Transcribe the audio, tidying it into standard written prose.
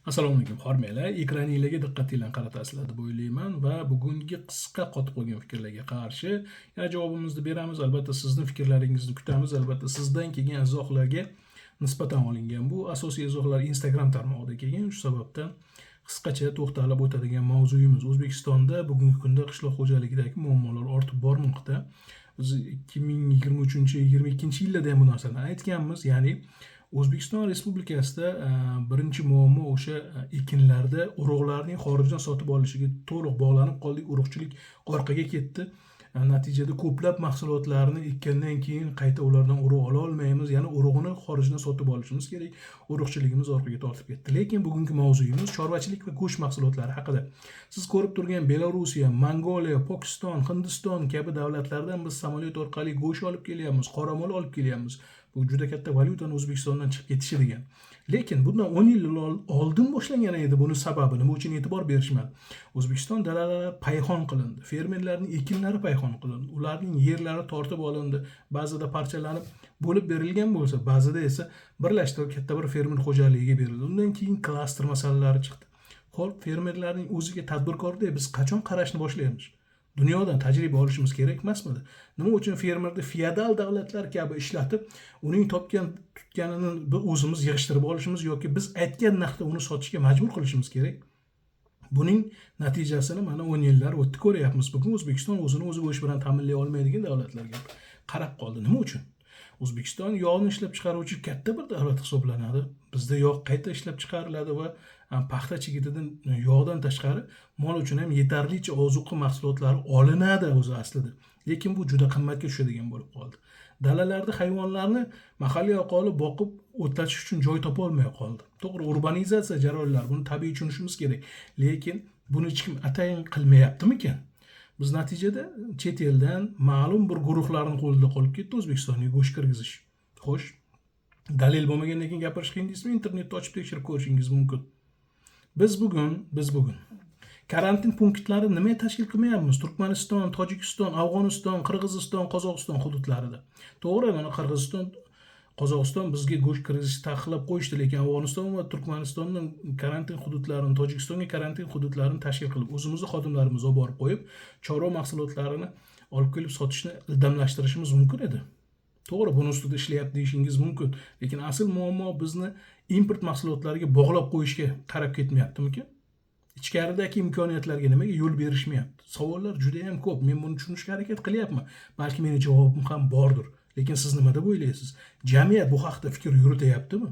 Assalomu alaykum, hormanglar. Ekraninglarga diqqatinglarni qaratasizlar deb o'ylayman va bugungi qisqa qotib qolgan fikrlarga qarshi yana javobimizni beramiz. Albatta sizni fikrlaringizni kutamiz. Albatta sizdan kelgan izohlarga nisbatan olingan bu asosiy izohlar Instagram tarmog'ida kelgan. Shu sababdan qisqacha to'xtalib o'tadigan mavzuyimiz: O'zbekistonda bugungi kunda qishloq xo'jaligidagi muammolar ortib bormoqda. Biz 2023, 22 yillarda ham bu narsani aytganmiz, ya'ni O'zbekiston Respublikasida birinchi muammo o'sha ekinlarda urug'larning xorijdan sotib olishiga to'liq bog'lanib qoldik, urug'chilik orqaga ketdi. Natijada ko'plab mahsulotlarni ekkandan keyin qayta ulardan urug' ola olmaymiz, ya'ni urug'ini xorijdan sotib olishimiz kerak, urug'chiligimiz orqaga tortib ketdi. Lekin bugungi mavzuyimiz chorvachilik va go'sht mahsulotlari haqida. Siz ko'rib turgan Belorussiya, Mongoliya, Pokiston, Hindiston kabi davlatlardan biz samolyot orqali go'sht olib kelyapmiz, qoramol olib kelyapmiz. Bu juda katta valyutani O'zbekistondan chiqib ketishi degan. Lekin bundan 10 yil oldin boshlangan edi. Buni sababi nima uchun e'tibor berishmadi? O'zbekiston dalalari payhon qilindi, fermerlarning ekinlari payhon qilindi, ularning yerlari tortib olindi, ba'zida parchalanib bo'lib berilgan bo'lsa, ba'zida esa birlashtirib katta bir fermer xo'jaligiga berildi. Undan keyin klaster masalalari chiqdi. Ho'p, fermerlarning o'ziga tadbirkordek biz qachon qarashni boshlaymiz? Dunyodan tajriba olishimiz kerak emasmidi? Nima uchun fermerni feodal davlatlar kabi ishlatib, uning topgan tutganini o'zimiz yig'ishtirib olishimiz yoki biz aytgan narxda uni sotishga majbur qilishimiz kerak? Buning natijasini mana 10 yillar o'tdi, ko'ryapmiz. Bugun O'zbekiston o'zini o'zi go'sht bilan ta'minlay olmaydigan davlatlarga qarab qoldi. Nima uchun? O'zbekiston yog'ni ishlab chiqaruvchi katta bir davlat hisoblanadi. Bizda yog' qayta ishlab chiqariladi va paxta chigitidan yog'dan tashqari mol uchun ham yetarlicha ozuqa mahsulotlari olinadi o'zi aslida. Lekin bu juda qimmatga tushadigan bo'lib qoldi. Dalalarda hayvonlarni mahalliy aholi boqib o'tlatish uchun joy topolmay qoldi. To'g'ri, urbanizatsiya jarayonlari, buni tabiiy tushunishimiz kerak, lekin buni hech kim atayin qilmayaptimikan? Biz natijada chet eldan ma'lum bir guruhlarning qo'lida qolib ketdi O'zbekistonga go'sht kirgizish. Xo'sh, dalil bo'lmagandan keyin gapirish qiyin deysizmi? Internetda ochib tekshirib ko'rishingiz mumkin. Biz bugun karantin punktlari nimaga tashkil qilmayapmiz Turkmaniston, Tojikiston, Afg'oniston, Qirg'iziston, Qozog'iston hududlarida? To'g'ri, mana Qirg'iziston, Qozog'iston bizga go'sht kirgizishni taqiqlab qo'yishdi, lekin Afg'oniston va Turkmanistondan karantin hududlarini, Tojikistonga karantin hududlarini tashkil qilib, o'zimizni xodimlarimizni olib borib qo'yib, chorva mahsulotlarini olib kelib sotishni ildamlashtirishimiz mumkin edi. To'g'ri, buni ustida ishlayapti deyishingiz mumkin, lekin asl muammo bizni import mahsulotlariga bog'lab qo'yishga qarab ketmayaptimikan? Ichkaridagi imkoniyatlarga nimaga yo'l berishmayapti? Savollar juda yam ko'p. Men buni tushunishga harakat qilyapman, balki meni javobim ham bordir, lekin siz nima deb o'ylaysiz? Jamiyat bu haqda fikr yurityaptimi?